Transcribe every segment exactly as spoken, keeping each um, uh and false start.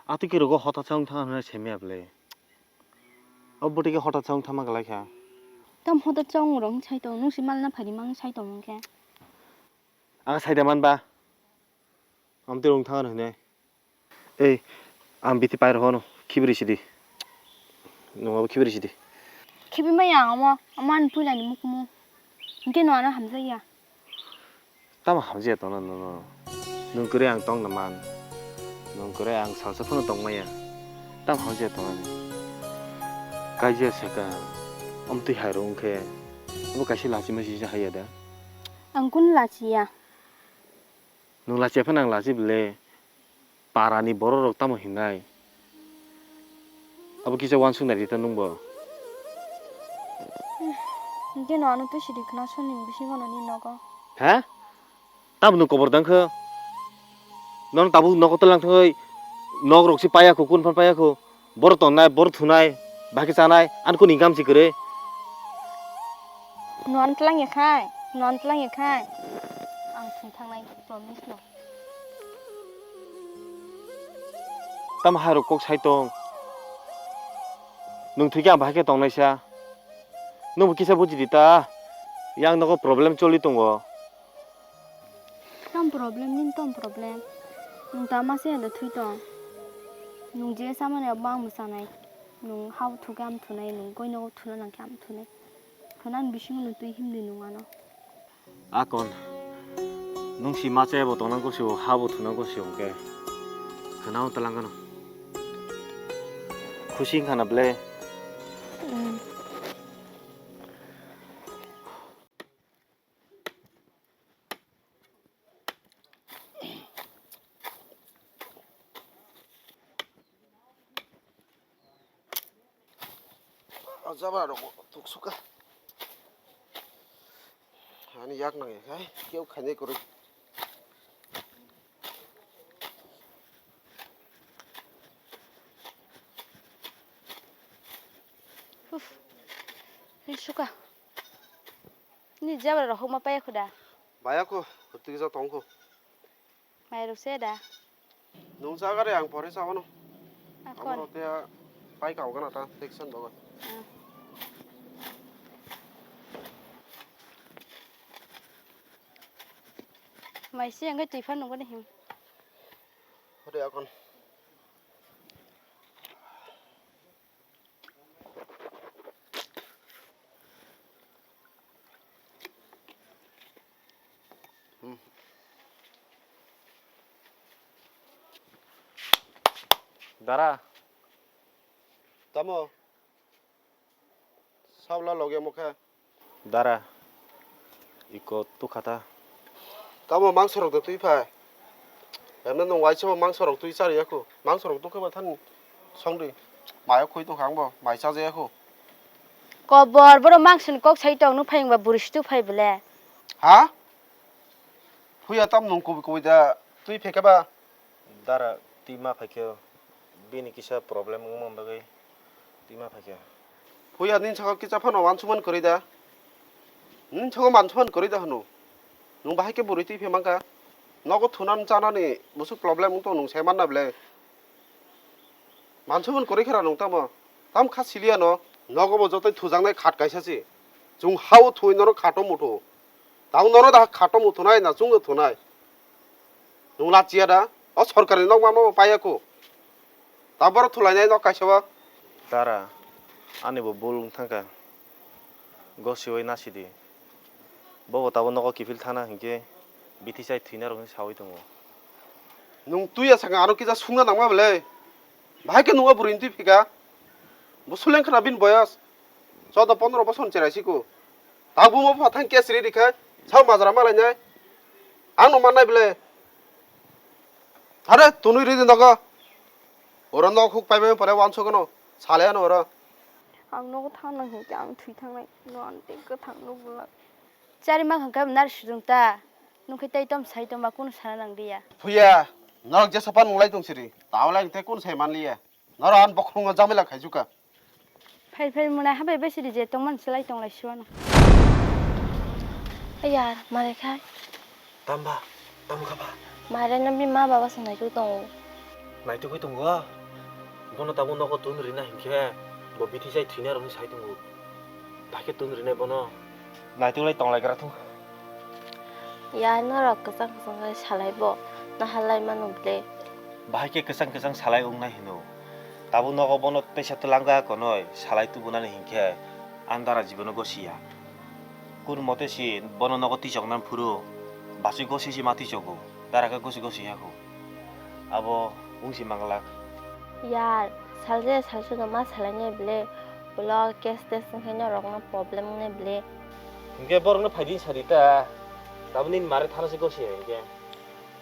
Atwiki rogo hota chong thang hwnwi semiya bwle. O bwtwiki hota chong thangma kwlai kha. Tam hota chong rong sai tong, nung si malna phari mang sai tong khe. Ang sai da man ba. Amtwi rong thang hwnwi. Ei, ang biti pai rohono khibri sidi. Nungabo khibri sidi. Khibi maya ang omo, omo ani puilani mukmu. Hingke no ano hamjakya. Tamo hamjakya tongna nono. Nung kwrwi ang tongna man. Nung kwrwi ang salsa phano tongmaya. Tamo hamjakya tongna ni. Kaijia saka, amtwi hai rong khe. Abo kaisa lachi masi haiya da. Ang kun lachiya. Nung lachi phano ang lachi bwle, parani borok rok tamo hinai? Abo kisa uansuk nai rita nungbo. Hingke no ano twi sidi khna soni bisingo no ni nogo. Ha? Tamo nung kobor dang kho? Nono tabuk nogo tlang thangwi nok rok si paya kho, kun phan paya kho. Boro tongnai, boro thunai, bahai khe chanai, ani kuni income si kwrwi. Noan tlang ya khai, noan tlang ya khai. Ang thwi thangnai, promise no. Tamo hai rok kok sai tong. Nung thwi khe ang bahai khe tongnai sa. Nungbo kisa buji di ta. Yang nogo problem choli tongo. Tam problem, nini tam problem. Nung tama se ano thui tong. Nung je samani abo ang mwsanai. Nung hao thuke am thunai, nung koino thuna nangke am thunai. Khwnan bisingo nung twi himdi nung ano. Akon. Nung si ma chaya bo tongnang ko sio, ha bo thunang ko sio hwnkhe. Khwnao talangano. Khusi wngkha na ble? Mm. O jabra rok tuk suka. Ani yak nang ya khai, keu khainai kwrwi. Uf. Hei suka. Ni jabra rok hokma paya kho da? Paya kho, hwtwi kisa tong kho. Mai rok se da? Nung cha gari ang pore cha wano. Akon. Abo rok te pai kau gana ta, section bogo. Ah. Mai se ang twi phan nung gani him. Hode akon. Hmm. Dara. Tamo. Sabla loge mokhe. Dara, iko tukhata. Tamo mangso rok de twi phai. Emne nung waisa bo mangso rok twi chari yakhu. Mangso rok tukhe ba than songdi. Mayo khui tongkha ang bo, mai chaja yakhu. Kobor, boro mangso ni kok sai tong nuk phai wngba bwrwi stu phai bwle. Ha? Phuya tam nung kubi kubi da twi phekhe ba. Dara, twi ma phaikhe, bini kisa problem wngma bagwi twi ma phaikhe. Phuya nini saka kisa phano uansukmani kwrwi da? Nini saka mansuman kwrwi da hwno? Nwng bahai khe bwrwi twi phe mankha? Nogo thunani chanani bwswk problem wng tong nwng sai manna ble? Mansuman kwrwi khera nwng tamo? Tam kha siliya no? Nogo bo jotoi thujaknai khat kaisa se. Chwng hao thwi norok khato muthu. Tamo nono da khato muthunai na chwngno thunai? Nwng lachiya da? O sorkarni nokma no paiya kho. Taboro thulainai nok kaisa o. Tara, ani bo bul wng thangkha. Gosiwi nasidi. Bobo tabo nogo kiphil thana hinkhe bithi chai thwina rok hinwi sawi tongo. Nwng tuya saka ano kisa sungna nangma bwle? Bahai khe nungwa bwrwini twi phika. Bo suleng khna bini boyos. Choudo pondro bosor ni cherai siko. Tabuk bo pha thang case ri rikha. Sao majra malainai. Ang no mannai bwle. Are tunui ri nogo. Oro nok huk pai bai pore wansok no. Sale ano oro. Ang nogo thang nang hinkhe ang thwi thangnai. No ang tei kwthang nuk bwlak. Chari ma khang khe nar sujung ta. Nung khe tei tom sai tong ba kunu sana nang liya. Phuya, norok jesa pan nung lai tong siri. Tao lai tei kunu sai man liya. Norok an bokhorok no jamila khai juka. Phai phai mwnai habai bai siri je tong man se lai tong lai suano. Ayar, mare khai. Tamba, tam kha ba? Mare no bini ma baba se naitu tongo. Naitu koi tongo? Bono tabuk nogo tun rina hinkhe bo bithi sai thwinai rokni sai tongo. Bahai khe tun rinai bono. Naitok lai tong lai gra thung. Ya norok kwchang kwchang khe salai bo naharlai mano ble. Bahai khe kwchang kwchang salai wngnai hino. Tabuk nogo bono teisa twlang ga konoi salai tubunani hinkhe andara jibono gosi ya. Kun mote si bono nogo twichokna phuru bachwi gosi si ma twichogo, dara khe gosi gosi ya kho. Abo wngsi manglak. Yar, salje salsuno ma salainai ble, ulo case test wngkhe norokno problem wngnai ble. Hinkhe borokno phaidi sadi ta, tabuk nini mare thana se gosi hai hinkhe.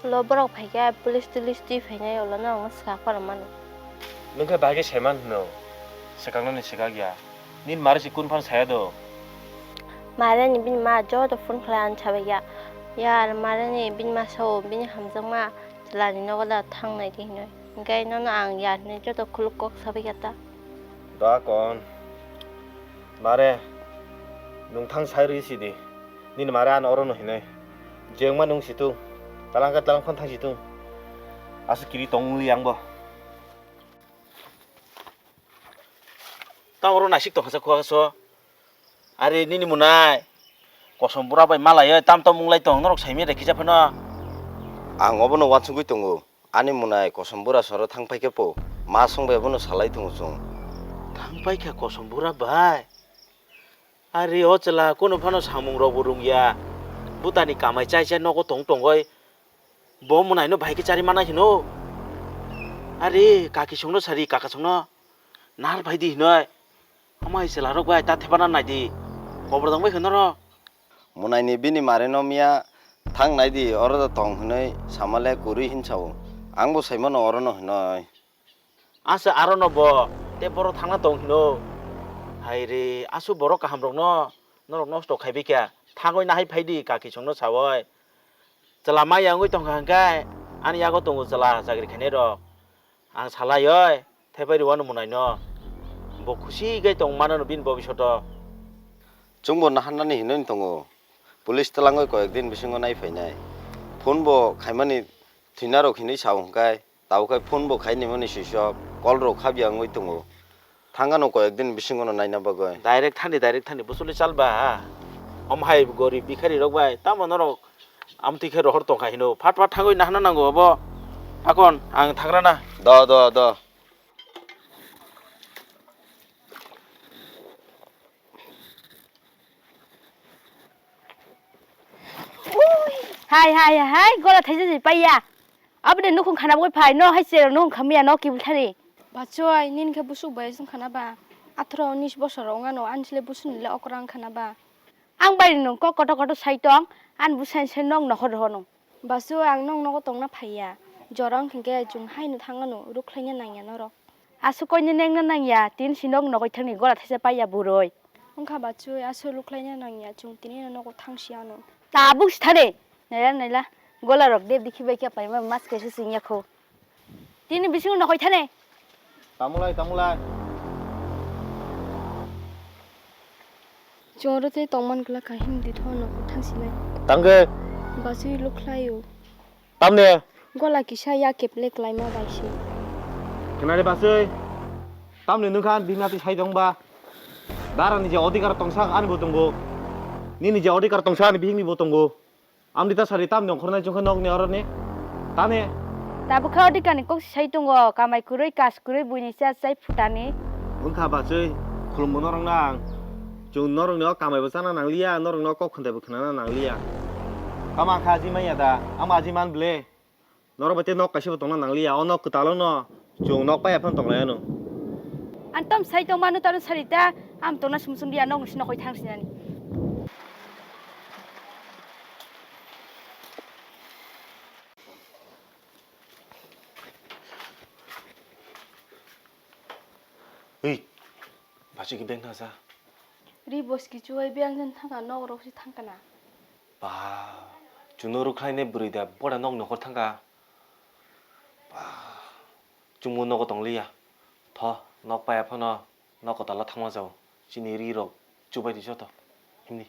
Ulo borok phaikhe police tulis twi phainai ulo norokno swkak phano mano. Nwng khe bahai khe saiman hwno, swkaknani swkak ya. Nini mare se kun phano saya do. Mare ni bini ma joto phone khlai ang sabai ya. Yar mare ni bini ma sao bini hamjakma. Chwlani nogo da thang nai di hinwi. Hinkhe nono ang ya hinwi joto khuluk kok sabai kha ta. Da kon. Mare, nwng thang sai rwi si di. Nini mare ano orono hinwi. Jengma nwng si tung. Talang khe talang phano thang si tung. Aswk kiri tong wngli ang bo. Tamo oro naisik tongkha sa khuaso. Are nini munai kosom bura bai malai oi tam tom wnglai tong norok saimya de kisa phano. Ang obono uansugwi tongo. Ani munai kosom bura soro thang pai khe po ma song bai abono salai tongo chwng. Thang pai kha kosom bura bai. Are o chwla kono phano samung rok bo rung ya. Butani kamai chai chai nogo tong tong oi. Bo mwnaino bahai khe chari manai hino. Are kaki songno sari kaka songno nahar phai di hinoi. Amai chwla rok bai ta thepana nai di. Kobor dang bai khe norok. Mwnaini bini mare no miya thang nai di oro da tong hinoi samale kwrwi hin sao. Ang bo sai mano oro no hinoi. Asa aro no bo te borok thangna tong hino. Hai re, asu borok kaham rok no norok nosto khai bai kha. Thangoi nahai phai di kaki songno sawoi. Chwla maya wngwi tongkha hwnkhe ani yago tongo chwla chakri khainai rok. Ang salai oi, thepai rw ano mwnaino. Bo khusi khe tong mano bini bobishoto. Chwngbo naharnani hinwi tongo. Police twlangwi koyek din bisingo nai phainai. Phone bo khaimani thwina rok hinwi sao hwnkhe. Tabuk khai phone bo khai nimani swisok, call rok khabya wngwi tongo. Thangano koyek din bisingono naina bagwi. Direct thani, direct thani, bosole chalba. Om hai gorib bikhari rok bai, tamo norok amtwi khe rohor tongkha hino. Phat phat thangwi nahana nango abo. Akon, ang thangrana. Do, do, do. Hai, hai, hai, gola thaisa se paiya. Aboni nukhung khana boi phai, no hai se nukhung khamya no kibul thani. Bachoi, nini khe busuk bai sung khana ba. Athro unis bosor ongano, ansle busuni le okra ang khana ba. Ang bai nung kok koto koto sai tong, an busai sai nok nohor rohono. Bachoi, ang nok nogo tongna phaiya. Jora wngkha khe chwng haino thangano, rukhlaina nangya norok. Aswk koini nengna nangya, tin si nok nogoi thangni gola thaisa paiya buroi. Wngkha bachoi, aswk rukhlaina nangya, chwng tini no nogo thangsi ano. Tabuk si thani, naila naila, gola rok de bikhi bai khe paima mas kaisa singya kho. Tini bisingo nogoi thani. Tamulai, tamulai. Chwng oro tei tongman glak kha, himdi tho nogo thangsinai. Tangkhe. Bachoi lukhlaio. Tamni? Gola kisa ya keple klaima bai se. Khnare bachoi. Tamni nungkha ani bihikni atwi sai tongba. Darani je odhikar tongsa ani bo tongo. Nini je odhikar tongsa ani bihikni bo tongo. Amni ta sari tamni ongkhornai chwngkha nokni oroni. Tani? Tabukha odhikarni kok sai tongo, kamai kwrwi, kas kwrwi, buini cha chai phutani. Wngkha bachoi, khulumbo norokno ang. Chwng norokni o kamaibo chana nangliya, norokno kok khwntaibo khnana nangliya. Tamo ang kha aji manya da, amo aji man ble. Norok bai tei nok kaisa bo tongna nangliya, o nok kwtalo no chwng nok paiya phano tonglaiyano. Ang tom sai tong manu tano sari ta, ang tongna sum sum dia nok nisi nokoi thang sinani. Ui, bachiki beng thangsa. Ri boski chuai beng jen thangka nok rok si thangkana. Ba, chuno rwkhlainai bwrwi da bora nok nokhor thangka. Ba, chwngno nogo tongliya. Tho, nok paiya phano nok kwtalo thangma jao. Chini ri rok chubai di joto. Himni.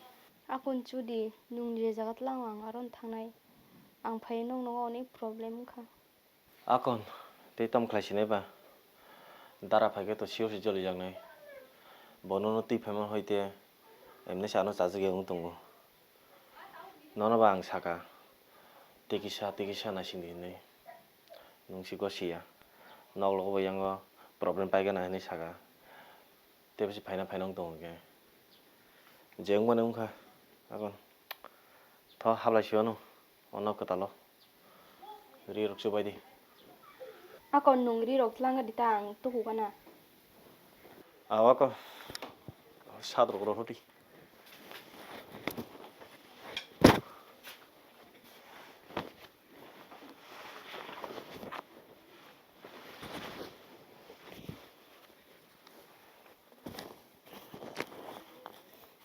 Akon chudi, nwng je jaga tlango ang aron thangnai. Ang phai nwng nogo onek problem wngkha. Akon, tei tamo khlai sinai ba? Dara phaikhe to sure se jolijaknai. Bo nono twi phaima hoite emni se ano chajagwi wng tongo. Nono ba ang saka, tikisa tikisa naisingdi hinwi. Nwng si gosiya. Noklogo bo yango problem paigana hinwi saka. Tei bisi phaina phaina wng tongo khe. Je wngmani wngkha. Akon. Tho hablai siyano. Ono kwtalo. Ri rok chubai di. Akon nwng ri rok tlangkha di ta ang tuku kana. Awa ko. Sat rok rw di.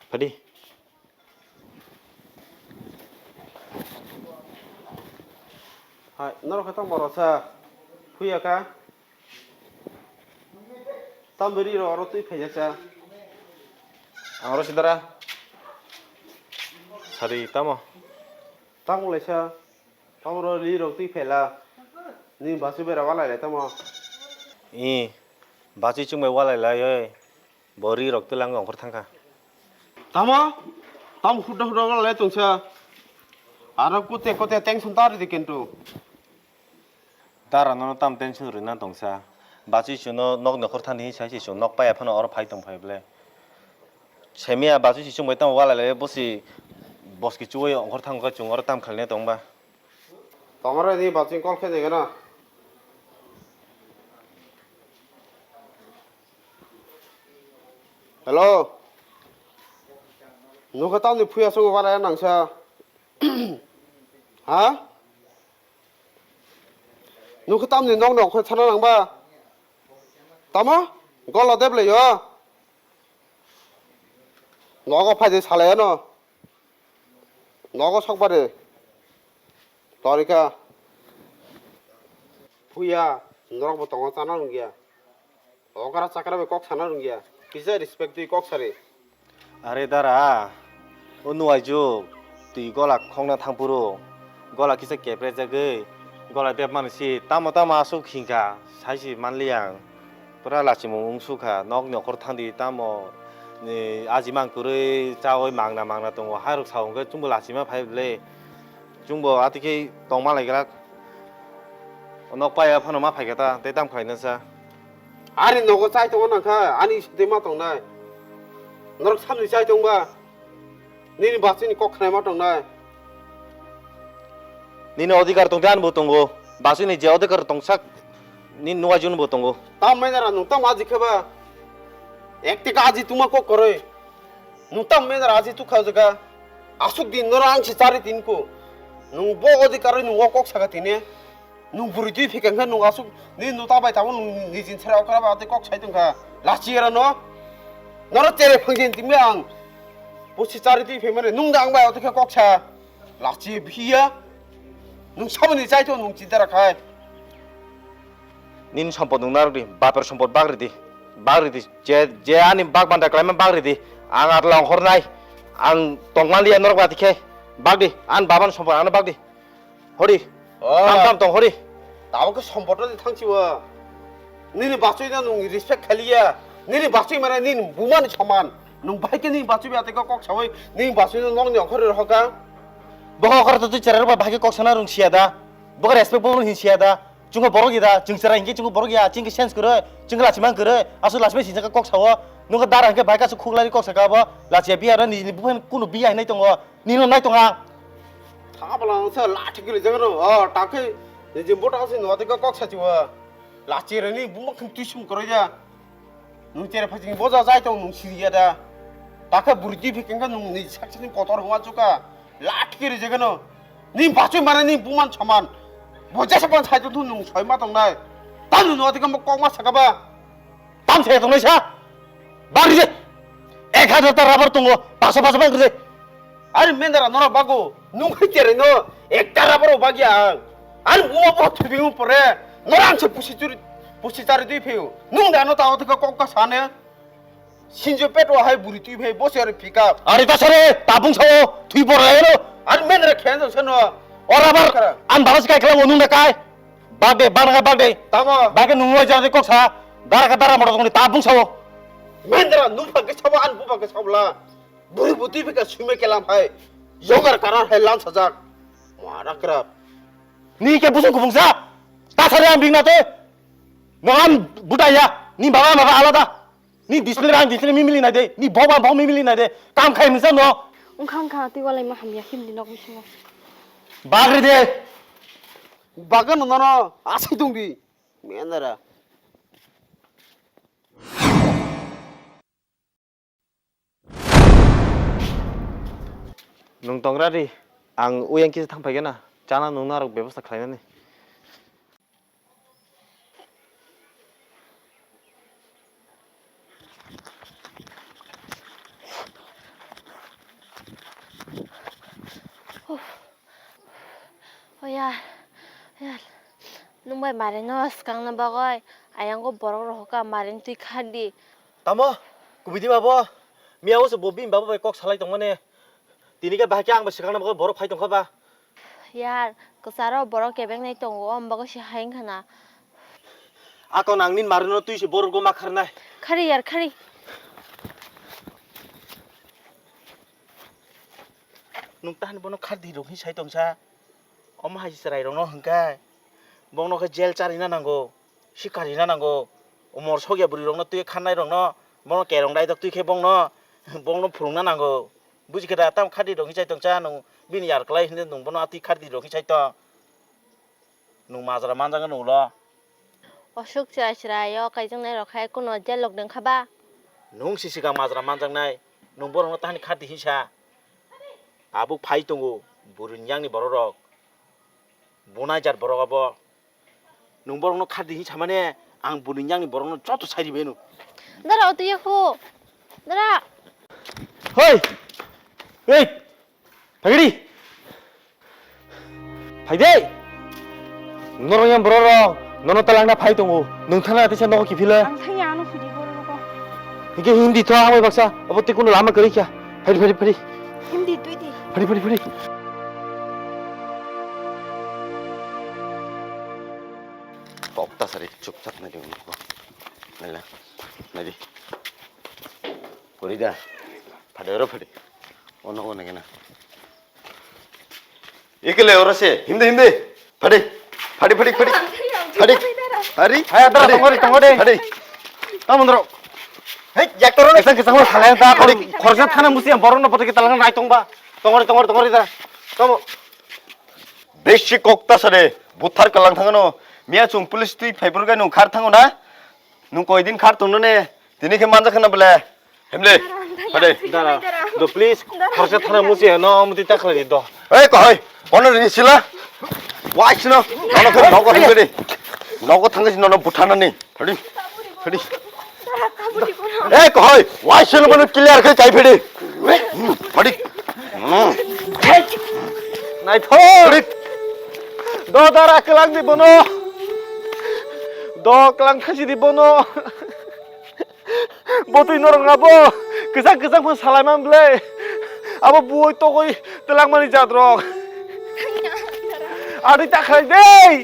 Phadi. Hai, norok khe tamo rwsa phuya kha? Tamo ri rok oro twi phaijak sa? Ang oro sidara. Sadi tamo? Tamo laisa? Tamo ro ri rok twi phaila? Ni basu bera walai lai tamo? I, basu chwng bai walai lai oi. Bo ri rok twlang ongkhor thangkha. Tamo? Tamo huda huda wala le tongsa. Aro kote kote tension ta ri de kintu. Dara nono tam tension rina tongsa. Bachi chuno nok nokhor thani sai si chung nok paya phano oro phai tong phai ble. Semia bachi si chung bai tamo wala le bosi boski chuwi ongkhor thang kha chung oro tam khalne tong ba. Tongore ni bachi call khe de gana. Hello. Nukha tamni phuya sungo bara nangsa. Ha? Nukha tamni nok nok khoi thana nangba. Tamo? Gola deble yo. Nogo phaide salaya no. Nogo sokbare. Torika. Phuya, norok bo tongo chana rungya. Okra chakra bai kok sana rungya. Kisa respect twi kok sari. Are dara, o nuaijwk twi gola khokna thangphuru, gola kisa keprejagwi, gola bebmani si tamo tamo aswk hingkha, saisi manliya ang. Pura lachimung wngsukha, nok nokhor thangdi tamo, ni, ajimang kwrwi chawi mangna mangna tongo, hairok sa hwnkhe chwngbo lachima phai ble. Chwngbo atwikhe tongma lai glak. O nok paya phano ma phaikha ta, tei tamo khlainasa. Ani nogo chai tongo nangkha, ani isuk tei ma tongnai. Norok samni chai tongba, nini bachini kok khnai ma tongnai. Nini odhikar tongde ani bo tongo. Bachini je odhikar tongsak, nini nuaijwkni bo tongo. Tam mena ra nung tam aji kheba. Ek teka aji tuma kok koroi. Nung tam mena ra aji tukha jaga. Asuk din nora ang si chari tin ko. Nung bo odhikar nung o kok saka tine. Nung bwrwi twi phikha khe nung aswk ni nuta bai tabuk nung nijin sera okra ba tei kok sai tongkha. Lachi era no. Noro tere phangjen tingbe ang. Pusi chari twi phaimani nung da ang bai oto khe kok sa. Lachi phiya. Nung saboni chai tong nung chinta rakhai. Nini sompot nung narwk di, baper sompot bak ridi. Bak ridi. Je, je ani bak banda klaima bak ridi. Ang atla ongkhor nai. Ang tongmaliya norok bati khe. Bak di. An baban sompot ano bak di. Hori. Oh. Tam tam tong hori. Tabo khe somboto de thangsi o. Nini bachwi no nung respect khaliya. Nini bachwi mane nini buma ni soman. Nung bahai khe nini bachwi bai ateka kok sawi nini bachwi no nokni okhor ri rohoka. Bo okhor to twi cherai rok bai bahai khe kok sana rung siya da. Bo respect bo rung hin siya da. Chungo borok ya da. Chwng cherai hinkhe chungo borok ya. Chwng khe sense kwrwi. Chwng khe lachimang kwrwi. Aswk lachimang sinjak kok sao. Nung khe dara hinkhe bahai khe aswk khuklai kok saka bo. Lachiya biya rw nini buphan kunu biya hinai tongo. Nino nai tonga. Thabla nang sa lathi gili jagano. Oh, takhe ni jimbo ta se no teka kok sachiwa. Lachi rani buma khum tui sum koroya. Nung tere phajing boja jai tong nung siriya da. Takhe burdi phikeng ka nung ni saksini kotor huma chuka. Lathi gili jagano. Ni bachoi mara ni buman saman. Boja sapan sai tu nung soi ma tong nai. Tanu no teka mo kok ma saka ba. Tam se tongnai sa. Bari de. Ek hajar ta rubber tongo. Paso paso bang de. Ari mendara nora bago. Nung hai tere no. Ekta rubber o bagya ang. Ari buma bo thubi mu pore. Nora ang se pusi churi. Pusi chari dui pheu. Nung da no ta otika kok ka sane. Sinjo pet o hai buri tui phei bo se ari pick up. Ari ta sare. Tabung sao. Thui bor lai no. Ari mendara khen sa no. O rubber. Kara. An baba sikai kala nung da kai. Bagde, bagna bagde. Tamo? Bagde nung wai jani kok sa. Dara ka dara motor tongni ta bung sao. Mendra nung phak ke sabo an bu phak ke sabla. Buri buti phika suime kelam hai. Yongar karar hai lan sajak. Mara krap. Ni ke busung kubung sa. Ta sari ang bingna te. No ang buta ya. Ni baba baba alada. Ni display rang display mimili nai de. Ni boba bok mimili nai de. Kam khai misa no. Ungkha ungkha twi walai ma hamya himdi nok bisingo. Bagri de. Bagan no no. Asai tong di. Mendra. Nwng tongra ri, ang uyang kisa thang phaikhe na, chana nwng narok bebosta khlainani. Oya, oya, nwng bai mari no swkang na bagwi, ayang go borok rohor ka mari twi kha di. Tamo, kubui di ma bo? Miya o se bo bini baba bai kok salai tongmani. Tini khe bahai khe ang bai swkang na bagwi borok phai tongkha ba? Yar, kwcharo borok kebeng nai tongo, o bagwi se hai wngkha na. Ako nang nin marino twi se borok go ma kharnai. Khari yar, khari. Nwng tahan bono khar di rok hin sai tongsa. Omo hai chwrai rok no hwnkhe bongno khe jail charina nango. Sikari na nango, umor sokya bwrwi rokno twi khannai rokno, bono kerong dai dok twi khe bongno, bongno phurungna nango. Buji khe da, tam khadi rok hinchai tong cha nung, bini yar klai hinwi nung bono atwi khadi rok hinchai tong. Nung majra manjak nung ulo. Osuk chwrai chwrai o kaijaknai rok hai kuno jail lok deng kha ba? Nung si sikang majra manjaknai, nung borokno tahani khadi hinsa. Tabuk phai tongo, bwrwini yakni borok rok. Bunai jat borok abo. Nwng borokno khadi hinwi samani, ang bwrwini yakni borokno joto sai ribaino. Dara, oto yakho. Dara. Hoi! Ei! Phagiri! Phaide! Norok yang borok rok, nono talangna phai tongo. Nwng thangna tisa nogo kiphila. Ang thangya ano phidi borok rok. Hingke hindi tho amai baksa, abo tei kuno lama kwrwi kha. Phari, phari, phari. Hindi twi di. Phari, phari, phari. Kok ta sari chupchap nai di unuko. Nai la, nai di. Pori da. Phade oro phade. Ono ono gena. Ikele oro se. Himde himde. Phade. Phade phade phade. Phade. Hari. Hai adara tongori tongori. Phade. Tamondro. Hei, jak toro. Kesang kesang lo salai ta. Phade. Khorsa thana musi borok no photo ke talang nai tongba. Tongori tongori tongori da. Tamo. Besi kok ta sare, buthar kalang thangano. Miya chung police twi phaiphuru gai nung khar thango na? Nung koi din khar tongno ne? Tini khe manjak khana bole. Hemle. Hade. Dara. Do please, khorsa thana musi no muti ta khlai do. Ei kohoi, kono rini sila? Wai sino, nono khe nogo thangkhe di. Nogo thangkhe sino no buthana ni. Phadi. Phadi. Eh, kohoi. Wai sel manu clear khe kai phadi. Phadi. Hmm. Naithok. Phadi. Do dara kelang di bono. Do kelang thasi di bono. Botwi norok abo. Kwchak kwchak phan salai man ble. Abo buoi togoi telangmani jat rok. Ari ta khlai dei.